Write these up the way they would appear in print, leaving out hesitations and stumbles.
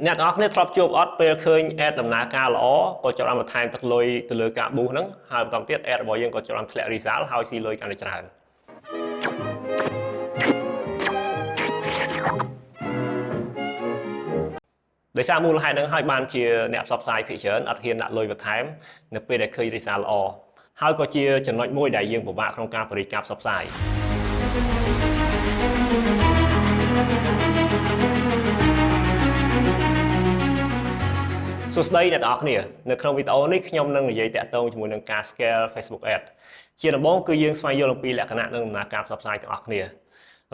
អ្នកទាំងអស់គ្នាធ្លាប់ជួបអត់ពេលឃើញ ad ដំណើរការល្អក៏ចាប់ផ្ដើមបន្ថែមទឹកលុយទៅលើការ boost ហ្នឹងហើយបន្តទៀត ad របស់យើងក៏ចាប់ផ្ដើមធ្លាក់ result ហើយស៊ីលុយកាន់តែច្រើនដោយសារមូលហេតុហ្នឹងហើយបានជាអ្នកផ្សព្វផ្សាយភាគច្រើនអត់ហ៊ានដាក់លុយបន្ថែមនៅពេលដែលឃើញ result ល្អហើយក៏ជាចំណុចមួយដែលយើងពិបាកក្នុងការបរិការផ្សព្វផ្សាយ សួស្តីអ្នកទាំងអស់គ្នានៅក្នុងវីដេអូនេះខ្ញុំនឹងនិយាយតាក់ទងជាមួយនឹងការ scale Facebook Ad ជាដំបូងគឺយើងស្វែងយល់អំពីលក្ខណៈនិងដំណើរការផ្សព្វផ្សាយទាំងអស់គ្នា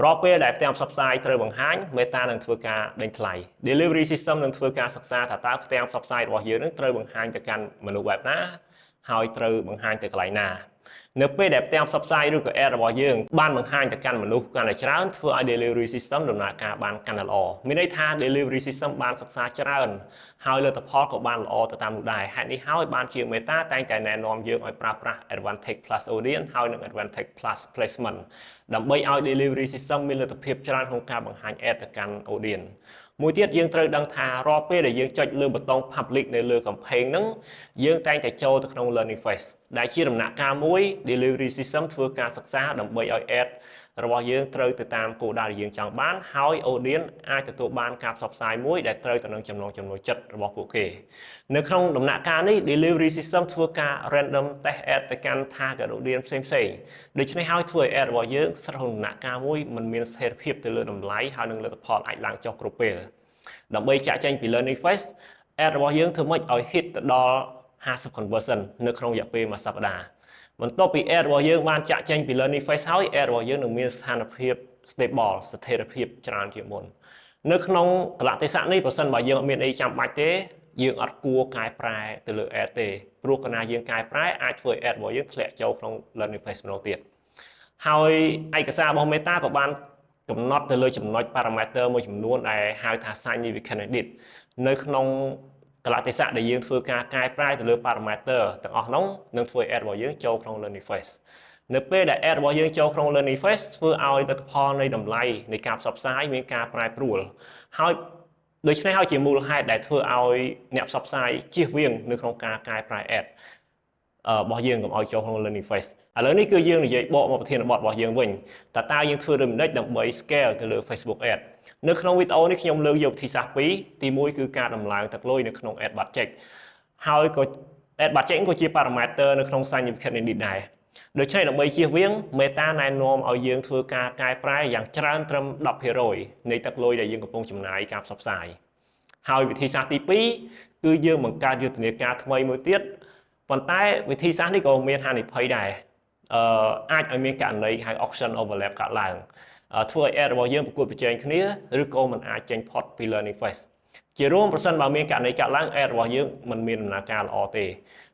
រាល់ពេលដែលផ្ទាំងផ្សព្វផ្សាយត្រូវបង្ហាញ Meta នឹងធ្វើការដេញថ្លៃ Delivery System នឹងធ្វើការសិក្សាថាតើផ្ទាំងផ្សព្វផ្សាយរបស់យើងនឹងត្រូវបង្ហាញទៅកាន់មនុស្សបែបណាហើយត្រូវបង្ហាញទៅកន្លែងណានៅពេលដែលផ្ទាំងផ្សព្វផ្សាយឬក៏ ad របស់យើងបានបង្ហាញទៅកាន់មនុស្សកាន់តែច្រើនធ្វើឲ្យ delivery system ដំណើរការបានកាន់តែល្អមានន័យថា delivery system បានសិក្សាច្រើនហើយលទ្ធផលក៏បានល្អទៅតាមនោះដែរហេតុនេះហើយបានជា Meta តែងតែណែនាំយើងឲ្យប្រើប្រាស់ Advantage Plus Audience ហើយនិង Advantage Plus Placement ដើម្បីឲ្យ delivery system មានលទ្ធភាពច្រើនក្នុងការបង្ហាញ ad ទៅកាន់ audience មួយទៀតយើងត្រូវដឹងថារាល់ពេលដែលយើងចុចលើប៊ូតុង public នៅលើ campaign ហ្នឹងយើងតែងតែចូលទៅក្នុង learning phase ដែលជាដំណាក់កាលមួយ delivery system ធ្វើការសិក្សាដើម្បីឲ្យ ad របស់យើងត្រូវទៅតាមគោលដៅដែលយើងចង់បានហើយ audience អាចទទួលបានការផ្សព្វផ្សាយមួយដែលត្រូវទៅនឹងចំណង់ចំណូលចិត្តរបស់ពួកគេនៅក្នុងដំណាក់កាលនេះ delivery system ធ្វើការ random test ad ទៅកាន់ target audience ផ្សេងៗដូច្នេះហើយធ្វើឲ្យ ad របស់យើងស្ថិតក្នុងដំណាក់កាលមួយមិនមានស្ថិរភាពទៅលើតម្លៃហើយនឹងលទ្ធផលអាចឡើងចុះគ្រប់ពេលដើម្បីចាក់ចែងពី learning phase ad របស់យើងធ្វើម៉េចឲ្យ hit ទៅដល់50 conversion នៅក្នុងរយៈពេលមួយសប្តាហ៍បន្ទាប់ពី ad របស់យើងបានចាក់ចេញពី learning phase ហើយ ad របស់យើងនឹងមានស្ថានភាព stable ស្ថិរភាពច្រើនជាងមុននៅក្នុងកលៈទេសៈនេះប្រសិនបើយើងអត់មានអីចាំបាច់ទេយើងអត់គួរកែប្រែទៅលើ ad ទេព្រោះកាលណាយើងកែប្រែអាចធ្វើឲ្យ ad របស់យើងធ្លាក់ចូលក្នុង learning phase ម្ដងទៀតហើយឯកសាររបស់ Meta ក៏បានកំណត់ទៅលើចំណុច parameter មួយចំនួនដែលហៅថា significant edit នៅក្នុងកលៈទេសៈដែលយើងធ្វើការកែប្រែទៅលើ parameter ទាំងអស់នោះនឹងធ្វើឲ្យ ad របស់យើងចូលក្នុង learning phase នៅពេលដែល ad របស់យើងចូលក្នុង learning phase ធ្វើឲ្យលទ្ធផលនៃតម្លៃនៃការផ្សព្វផ្សាយមានការប្រែប្រួលហើយដូច្នេះហើយជាមូលហេតុដែលធ្វើឲ្យអ្នកផ្សព្វផ្សាយជៀសវាងនៅក្នុងការកែប្រែ ad របស់យើងកុំឲ្យចូលក្នុង learning phase ឥឡូវនេះគឺយើងនិយាយបកមកប្រធានបទរបស់យើងវិញតើតើយើងធ្វើដូចម្ដេចដើម្បី scale ទៅលើ Facebook Ad នៅក្នុងវីដេអូនេះខ្ញុំលើកយកវិធីសាស្ត្រពីរទី1គឺការដំឡើងទឹកលុយនៅក្នុង ad budget ហើយក៏ ad budget ក៏ជា parameter នៅក្នុង significant edit ដែរដូច្នេះដើម្បីជៀសវាង Meta ណែនាំឲ្យយើងធ្វើការកែប្រែយ៉ាងច្រើនត្រឹម10%នៃទឹកលុយដែលយើងកំពុងចំណាយការផ្សព្វផ្សាយហើយវិធីសាស្ត្រទី2គឺយើងបង្កើតយុទ្ធនាការថ្មីមួយទៀតប៉ុន្តែវិធីសាស្ត្រនេះក៏មានហានិភ័យដែរអឺអាចឲ្យមានករណីហៅ auction overlap កើតឡើងធ្វើឲ្យ ad របស់យើងប្រកួតប្រជែងគ្នាឬក៏មិនអាចចេញផុតពី learning phase ជារួមប្រសិនបើមានករណីកើតឡើង ad របស់យើងមិនមានដំណើរការល្អទេ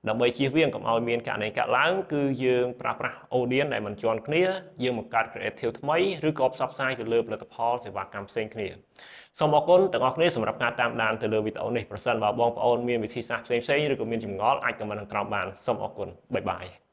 ដើម្បីជៀសវាងកុំឲ្យមានករណីកើតឡើងគឺយើងប្រើប្រាស់ audience ដែលមិនជាន់គ្នាយើងបង្កើត creative ថ្មីឬក៏ផ្សព្វផ្សាយទៅលើផលិតផលសេវាកម្មផ្សេងគ្នាសូមអរគុណទាំងអស់គ្នាសម្រាប់ការតាមដានទៅលើវីដេអូនេះប្រសិនបើបងប្អូនមានវិធីសាស្ត្រផ្សេងៗឬក៏មានចម្ងល់អាច comment ខាងក្រោមបានសូមអរគុណ bye bye.